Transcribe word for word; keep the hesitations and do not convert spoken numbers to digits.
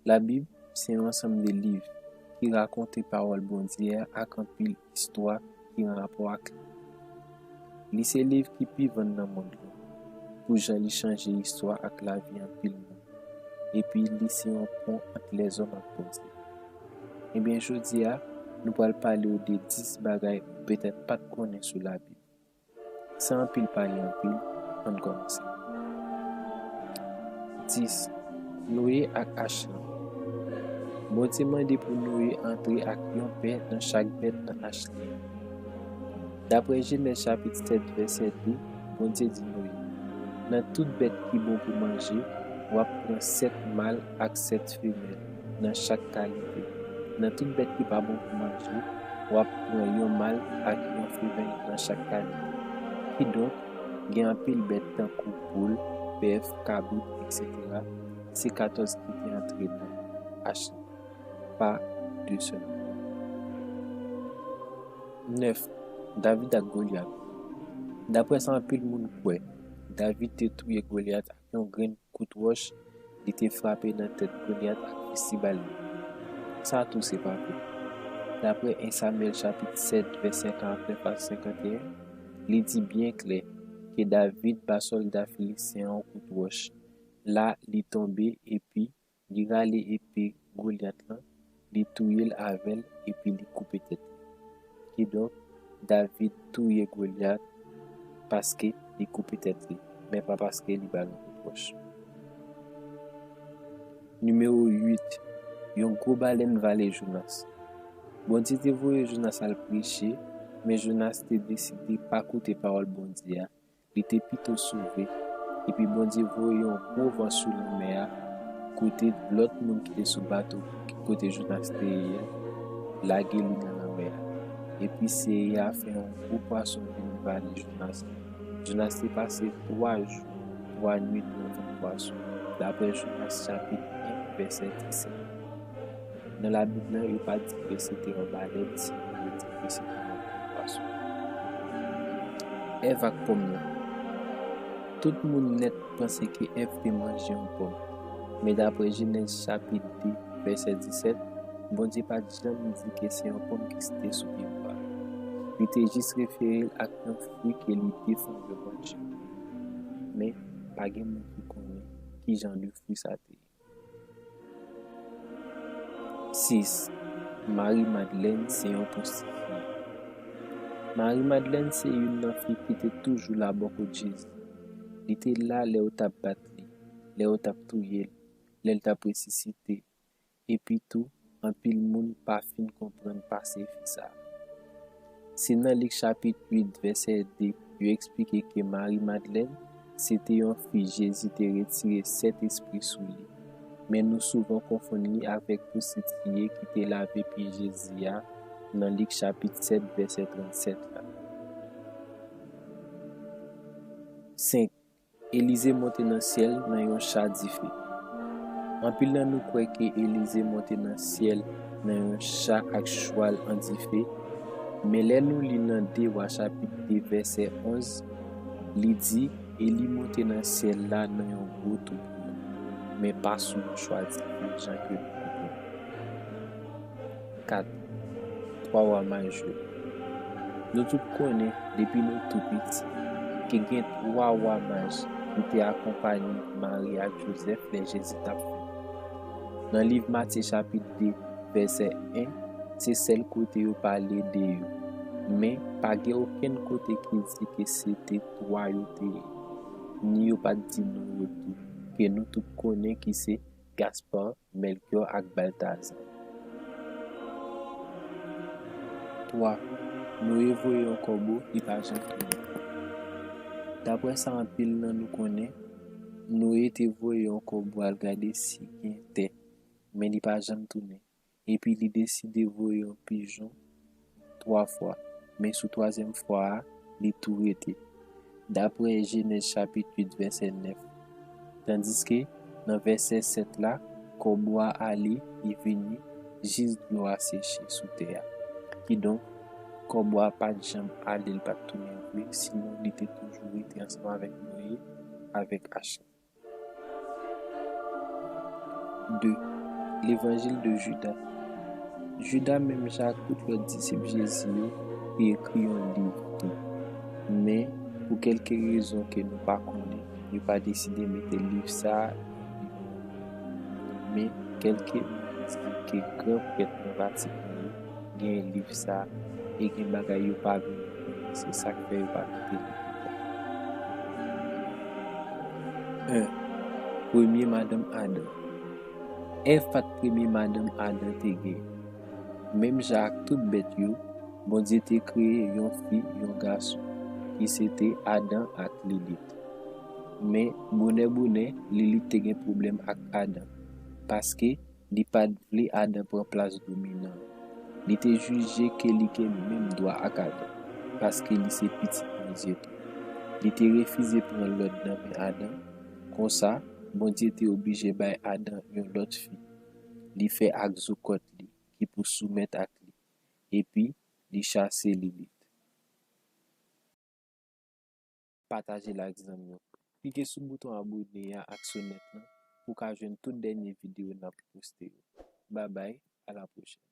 Labib se yon ansanm de liv ki rakonte pawòl Bondye a ak anpil istwa ki gen rapò ak li. Li se liv ki pi vann nan mond lan, pou jan li chanje istwa ak lavi anpil moun. Epi li se yon pon ant lèzòm ak Bondye. Ebyen, jodi a, nou pral pale w de dis bagay ou petèt pa t konnen sou Labib. San anpil pale anpil, ann kòmanse. Dis, Noye ak ach lan. Bondye mande pou Noye antre ak yon pè nan chak bèt nan ach li. Daprè Jenèz chapit sèt, vèsè de, Bondye di Noye, nan tout bèt ki bon pou manje, w ap pran sèt mal ak sèt femèl nan chak kalite. Nan tout bèt ki pa bon pou manje, w ap pran yon mal ak yon femèl nan chak kalite. Kidonk, gen anpil bèt tankou poul, bèf, kabrit, etsetera. Se katòz ki te antre nan ach la, pa de sèlman. Nèf, David ak Golyat. Daprè sa anpil moun kwè, David te touye Golyat ak yon grenn kout wòch li te frape nan tèt Golyat ak fistibal li. Sa tou se pa vre. Daprè en Samyèl chapit sèt, vèsè karantnèf a senkanteyen, li di byen klè ke David ba sòlda filisten an yon kout wòch. La, li tonbe epi li rale epe Golyat lan, li touye l avè l epi li koupe tèt li. Kidonk, David touye Golyat paske li koupe tèt li, men pa paske li ba l yon kout wòch. Nimewo uit, yon gwo balèn vale Jonas. Bondye te voye Jonas al preche, men Jonas te deside pa koute pawòl Bondye a. Li te pito sove. Epi Bondye voye yon gwo van sou lanmè a, kote lòt moun ki te sou bato kote Jonas te ye a, lage li nan lanmè a. Epi Seyè a fè yon gwo pwason vin vale Jonas. Jonas te pase twa jou, twa nwit nan vant pwason, daprè Jonas chapit en, vèsè disèt. Nan Labib la, yo pa di ke se te yon balèn, sinon yo di ke se te yon gwo pwason. Èv ak pòm nan. Tout moun nèt panse ke Èv te manje yon pòm. Men daprè Jenèz chapit de, vèsè disèt, Bondye pa t janm di ke se yon pòm ki te sou pye bwa a. Li te jis refere l ak yon fwi ke li defann yo manje. Men, pa gen moun ki konnen ki jan de fwi sa te ye. Sis, Mari Madlèn se yon pwostitiye. Mari Madlèn se youn nan fi ki te toujou la bò kot Jezi. Li te la lè yo t ap bat li, lè yo t ap touye l, lè l t ap resisite. Epi tou, anpil moun pa fin konprann pase fi sa a. Se nan Lik chapit uit, vèsè de, yo eksplike ke Mari Madlèn se te yon fi Jezi te retire sèt espri sou li. Men nou souvan konfonn li avèk pwostitiye ki te lave pye Jezi a nan Lik chapit sèt, vèsè trannsèt la. Senk, Elize monte nan syèl nan yon cha dife. Anpil nan nou kwè ke Elize monte nan syèl nan yon cha ak chwal an dife, men lè nou li nan de Wa chapit de vèsè onz, li di, e li monte nan syèl la nan yon gwo toubou, men pa sou yon chwa dife jan ke nou konnen. Kat, Twa Wa Maj yo. Nou tout konnen, depi nou tou piti, ke gen twa wa maj ki te akonpaye Mari ak Jozèf lè Jezi t ap fèt. Nan liv Matye chapit de, vèsè en, se sèl kote yo pale de yo. Men, pa gen okenn kote ki di ke se te twa yo te ye. Ni yo pa t di non yo tou, ke nou tout konnen ki se Gaspar, Melkyò ak Baltaza. Twa, Noye voye yon kòbo, li pa janm tounen. Daprè sa anpil nan nou konnen, Noye te voye yon kòbo al gade si gen tè, men li pa janm tounen. Epi li deside voye yon pijon twa fwa, men sou twazyèm fwa a, li tou rete. Daprè Jenèz chapit uit, vèsè nèf. Tandiske, nan vèsè sèt la, kòbo a ale, li vini, jis dlo a seche sou tè a. Kidonk, kòbo a pa t janm ale, li pa t tounen vre, sinon li te toujou rete ansanm avèk Noye, avèk ach la. De. Levanjil de Jida. Jida, menm jan ak tout lòt disip Jezi yo, te ekri yon liv tou. Men, pou kèlke rezon ke nou pa konnen, yo pa deside mete liv sa a nan Bib la. Men, kèlke moun di ke gran prèt nan Vatikan yo genyen liv sa a, e gen bagay yo pa vle mete. Se sa k fè yo pa mete liv la. En. Premye madanm Adan. Èv pa t premye madanm Adan te gen. Menm jan ak tout bèt yo, Bondye te kreye yon fi, yon gason, ki se te Adan ak Lilit. Men, bonè bonè, Lilit te gen pwoblèm ak Adan, paske li pa t vle Adan pran plas dominan an. Li te jije ke li gen menm dwa ak Adan, paske li se pitit Bondye tou. Li te refize pran lòd nan men Adan. Konsa, Bondye te oblije bay Adan yon lòt fi. Li fè ak zo kòt li, ki pou soumèt ak li. Epi, li chase Lilit. Pataje l ak zanmi w. Klike sou bouton abone a ak sonèt lan pou w ka jwenn tout dènye videyo n ap poste yo. Babay, a la pwochèn.